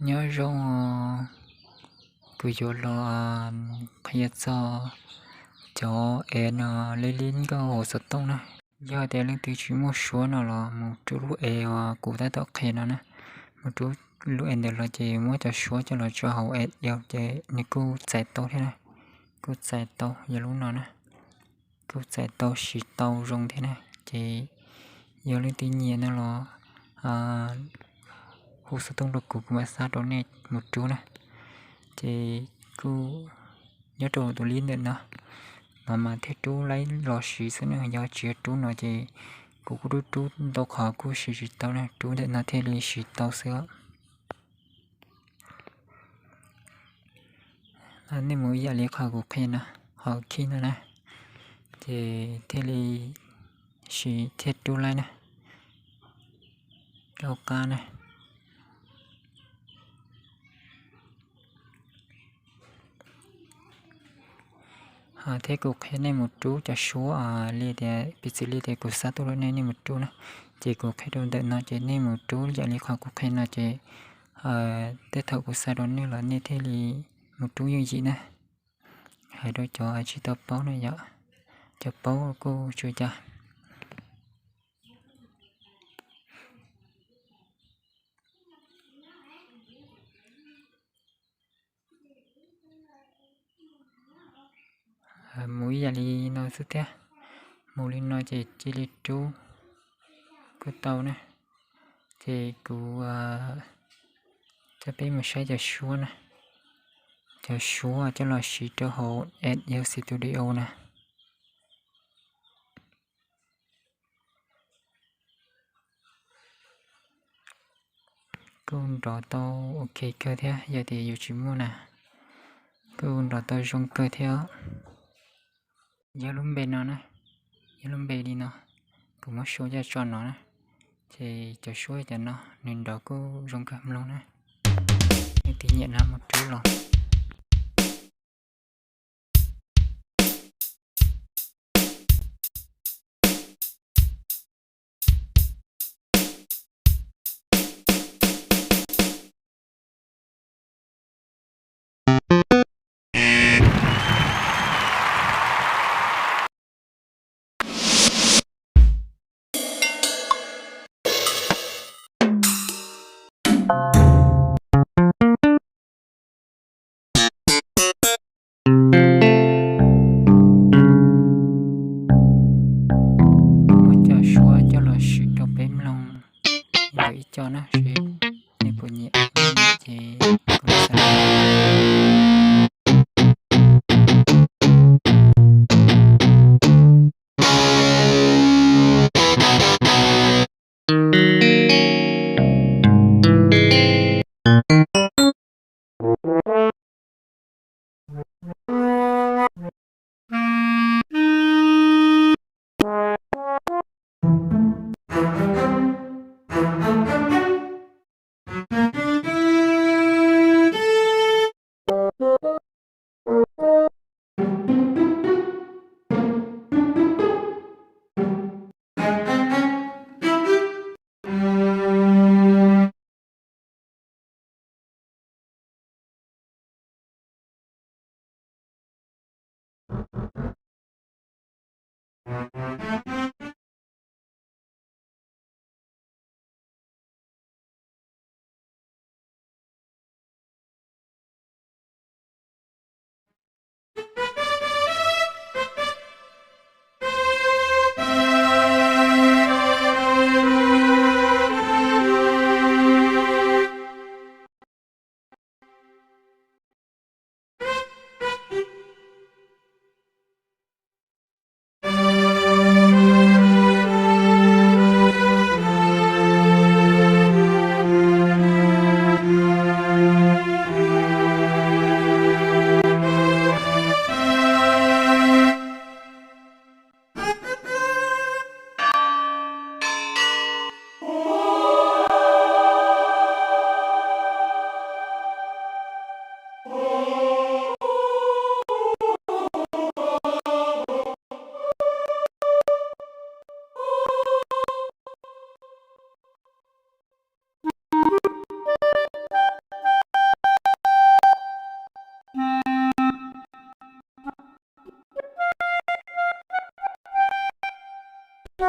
Nyob zoo, kuv yuav los qhia txog cov es no li li nkauj hauv xov tooj na. Yog tias leej twg tsis muaj suab no los mus rub lub es uas kuv tab tom qhia no na, mus rub lub es ntawd los ces muab cov suab coj los tso hauv es yog ces nws kuj txais tau thiab na, kuj txais tau yog lub no na, kuj txais tau siv tau zoo thiab na. Ces yog leej twg nyiam no los hu xov tooj rau kuv, kuv mam xa rau nej mus rub na. Ces kuj nyob rau tus lib ntawm no, no mas thiaj rub laib los siv xwb na. Yog tsis rub no ces kuv kuj rub rub ntau qhov kuj siv tsis tau na, rub ntawm no thiaj li siv tau xwb. Nej mus ib yam li qhov kuv qhia no, qhov khij no na, ces thiaj li siv thiaj rub laib na, rau qab na. Thiab kuv qhia nej mus rub cov suab li tias piv txwv li tias kuv xa tuaj rau nej, nej mus rub na. Ces kuv qhia rau ntawm no ces nej mus rub yam li qhov kuv qhia no ces tej thaum kuv xa rau nej los nej thiaj li mus rub yooj yim na. Hais rau cov tsis tau paub na yom, cov paub kuj tsis ua cas. Mus ib yam li no xwb thiab, mus li no ces cia li rub kuj tau na. Ces kuv coj peb mus saib cov suab na, cov suab coj los siv rau hauv App Studio na. Kuj nrov tau ok kawg thiab, yog tias yus tsis muaj na, kuj nrov tau zoo kawg thiab. Yog lub npe no na, yog lub npe li no, kuv muab suab coj tso no na, ces cov suab cov no nws nrov kuj zoo kawg mloog na. Leej twg nyiam no mus rub los. Li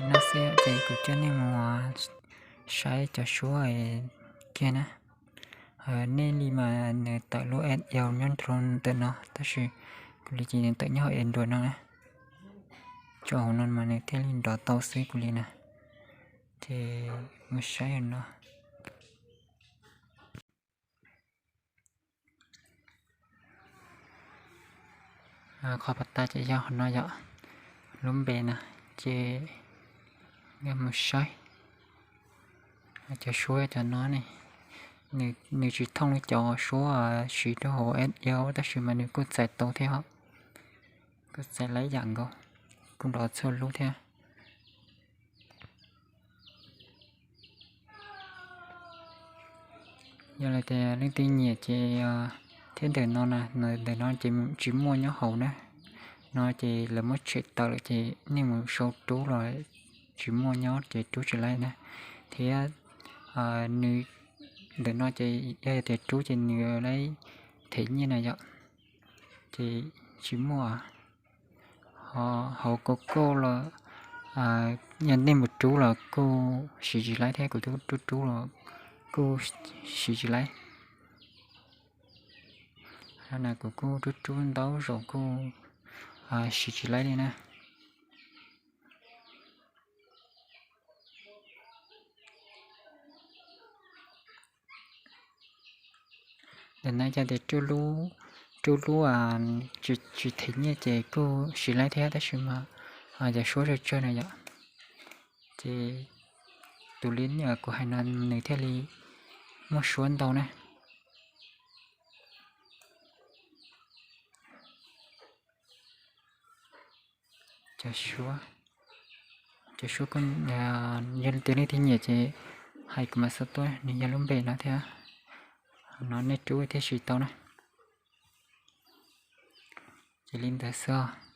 no xwb ces kuv coj nej mus saib cov suab kiag na. Nej li mas nws tawm lub S L nyob nrho ntawm no, tab sis kuv li ces nws tawm nyob hauv Android no na. Tso hauv no mas nws thiaj li nrov tau xwb kuv li na. Ces mus saib hauv no. Qhov pas tas ces yog qhov no yom, lub npe na, ces mus saib cov suab cov no ne. Nws tsis thooj li cov suab siv rau hauv S L, tab sis mas nws kuj txais tau thiab os. Kuj txais lab yam nkaus, kuj nrov txhua lub thiab. Yog li tias leej twg nyiam ces Thiab ntawm no, ntawm no ces tsis muaj nyob hauv na. No ces lawv muab tshem tawm lawm ces nej mus sau rub los tsis muaj nyob ces rub tsis laib na. Thiab nws, ntawm no ces yog tias rub ces nws laib them nyiaj na yom, ces tsis muaj. Ho hauv Google los yog nej mus rub los kuj siv tsis laib thiab, kuv twb rub rub los kuj siv tsis laib. Kuv kuj rub rub ntau zaus kuj siv tsis laib li na. Ntawm no yog tias rub lub, tsis them nyiaj ces kuj siv laib thiab, tab sis mas cov suab tsawg tsawg na yom. Ces tus li kuv hais no nws thiaj li muaj suab ntau na. Cov suab, cov suab, yog tias leej twg nyiam ces hais kuv mam xa tuaj, nws yog lub npe no thiab. No nej rub thiaj siv tau na. Ces li ntawd xwb.